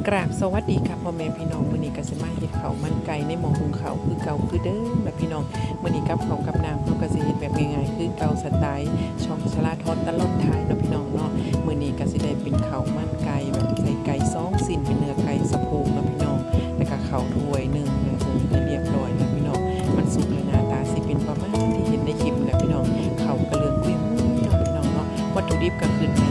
ກາບສະຫວັດດີຄ່ະພໍ່ແມ່ພີ່ນ້ອງ, ມື້ນີ້ກໍຊິມາເຮັດເຂົ້າມັນໄກ່ໃນໝໍ້ຫຸງເຂົ້າຄືເກົ່າຄືເດີມລະພີ່ນ້ອງ. ມື້ນີ້ກັບເຂົ້າກັບນ້ຳເຮົາກໍຊິເຮັດແບບງ່າຍໆຄືເກົ່າ ສະໄຕຊ່ອງຊະລາທອນຕະຫຼອດໄທເນາະພີ່ນ້ອງເນາະ. ມື້ນີ້ກໍຊິໄດ້ເປັນເຂົ້າມັນໄກ່ແບບໃສ່ໄກ່ສອງຊິ້ນ ເປັນເນື້ອໄກ່ສະໂພກເນາະພີ່ນ້ອງ, ແລ້ວກໍເຂົ້າຖ້ວຍໜຶ່ງນະ ເອີ ໃຫ້ຮຽບຮ້ອຍລະພີ່ນ້ອງ. ມັນສຸກແລ້ວໜ້າຕາຊິເປັນປະມານທີ່ເຫັນໃນຄລິບນີ້ລະພີ່ນ້ອງ. ເຂົ້າກໍເຫຼືອງອຸ້ຍໆເນາະພີ່ນ້ອງເນາະ. ວັດຖຸດິບກໍຂຶ້ນໃຫ້